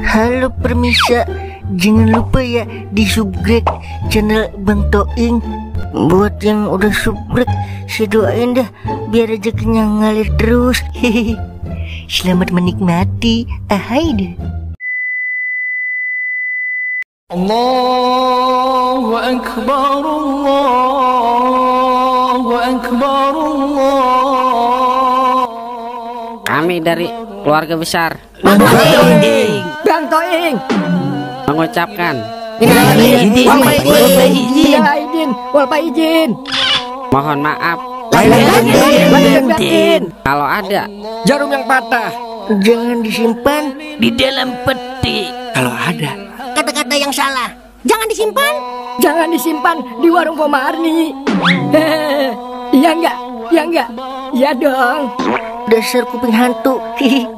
Halo permisa, jangan lupa ya di subscribe channel Bang Toing. Buat yang udah subscribe, saya doain dah biar rezekinya ngalir terus. Hehehe. Selamat menikmati. Ahai deh. Allahu Akbar, Allahu Akbar, Allah. Kami dari keluarga besar Bang Toing mengucapkan wal izin mohon maaf kalau ada jarum yang patah Jangan disimpan di dalam peti. kalau ada. Kata-kata yang salah jangan disimpan. jangan disimpan di warung Pomarni. Iya enggak? Iya enggak? Iya dong. Dasar kuping hantu. Hihi.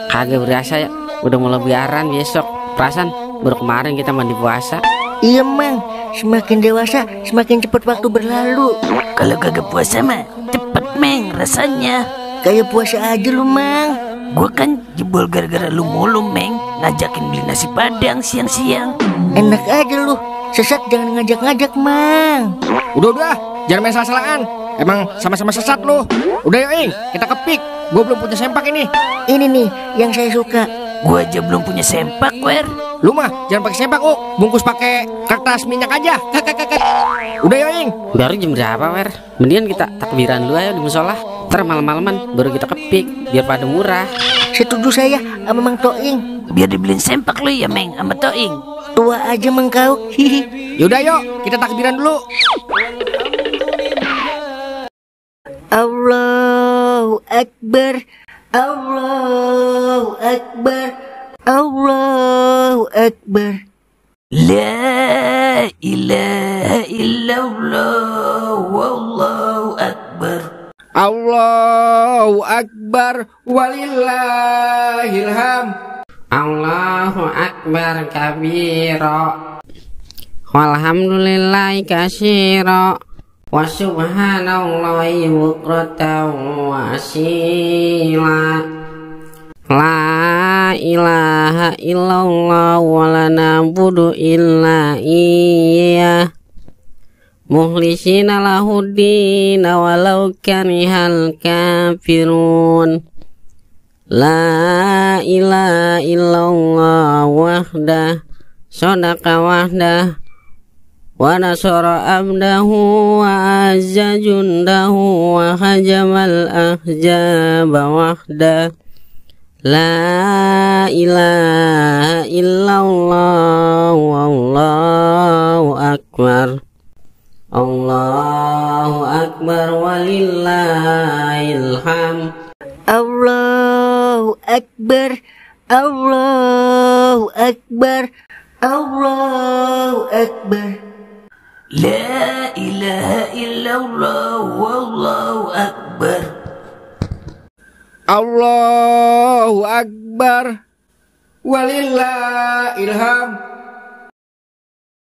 kagak berasa ya udah mau lebaran besok. Perasaan baru kemarin kita mandi puasa. Iya Mang, semakin dewasa semakin cepat waktu berlalu. Kalau kagak puasa mah cepet meng rasanya. Kayak puasa aja lu Mang. Gua kan jebol gara-gara lu mulu meng ngajakin beli nasi padang siang-siang. Enak aja lu. Sesat jangan ngajak-ngajak Mang. Udah, jangan main salah-salahan. Emang sama-sama sesat lu. Udah yuk, Ing, kita kepik. Gua belum punya sempak ini. Ini nih yang saya suka. Gua aja belum punya sempak, Wer. Lu mah jangan pakai sempak, bungkus pakai kertas minyak aja. Udah yuk, Ing. Baru jam berapa Wer? Mendingan kita takbiran dulu aja di musola. Ntar malam-malaman baru kita kepik biar pada murah. Setuju saya sama Mang Toing. Biar dibeliin sempak lu ya meng sama Toing. Tua aja mengkau. Hihi. Yaudah yuk, kita takbiran dulu. Allahu Akbar. Allahu Akbar. Allahu Akbar. La ilaha illallah wallahu akbar. Allahu Akbar walillahilham. Allahu Akbar kabira walhamdulillahi katsira wa subhanallahi bukratan wa asila. La ilaha illallah wa la na'budu illa iyyah mukhlisina lahuddin walau karihal kafirun. La ilaha illallah wahdah sadaqa wahdah wa nasara abdahu wa azza jundahu wa hajamal ahzaba wahdah. La ilaha illallah wallahu akbar. Allahu akbar walillahil hamd. Allahu Akbar. Allahu Akbar. Allahu Akbar. La ilaha illallah wallahu akbar. Allahu Akbar walillahilham.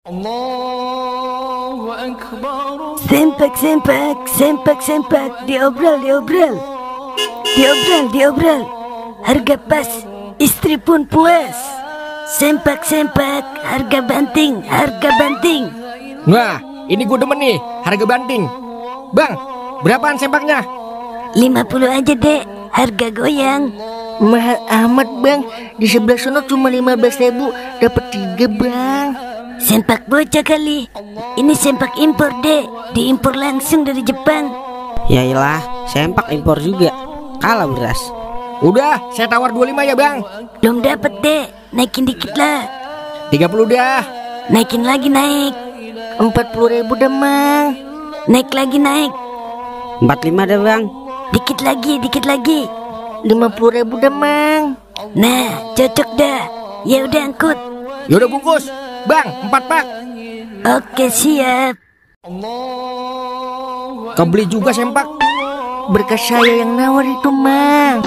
Allahu Akbar. Sempak diobrol. Harga pas, istri pun puas. Sempak harga banting. Nah, ini gue demen nih, harga banting. Bang, berapaan sempaknya? 50 aja dek, harga goyang. Mahal amat Bang. Di sebelah sono cuma 15.000 dapat 3 Bang. Sempak bocah kali. Ini sempak impor dek, diimpor langsung dari Jepang. Yailah, sempak impor juga. Kalah beras. Udah, saya tawar 25 ya bang. Belum dapet dek, naikin dikit lah. 30 dah. Naikin lagi naik. 40.000 dah Mang. Naik lagi naik. 45 dah bang. Dikit lagi. 50.000 dah Mang. Nah, cocok dah. Ya udah angkut. Yaudah bungkus. Bang, 4 pak. Oke siap. Kebeli juga sempak. Berkas saya yang nawar itu Mang.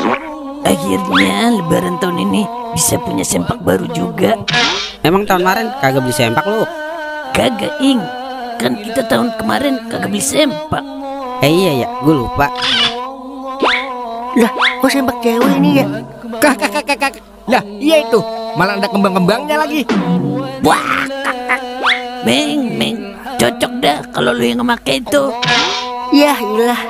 Akhirnya lebaran tahun ini bisa punya sempak baru juga. Emang tahun kemarin kagak beli sempak lu? Kagak ing. Kan kita tahun kemarin kagak beli sempak. Iya ya, gue lupa. Lah, kok sempak cewek ini ya? Kak. Lah, iya itu. Malah ada kembang-kembangnya lagi. Wah, Meng, cocok dah kalau lu yang ngemake itu. Ya ilah.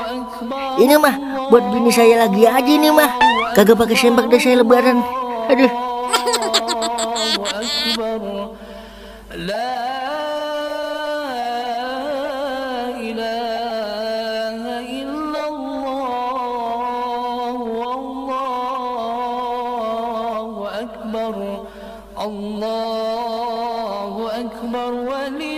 Ini mah buat bini saya lagi aja nih mah. Kagak pakai sempak dah saya lebaran. Aduh. Allahu Akbar, Walillahil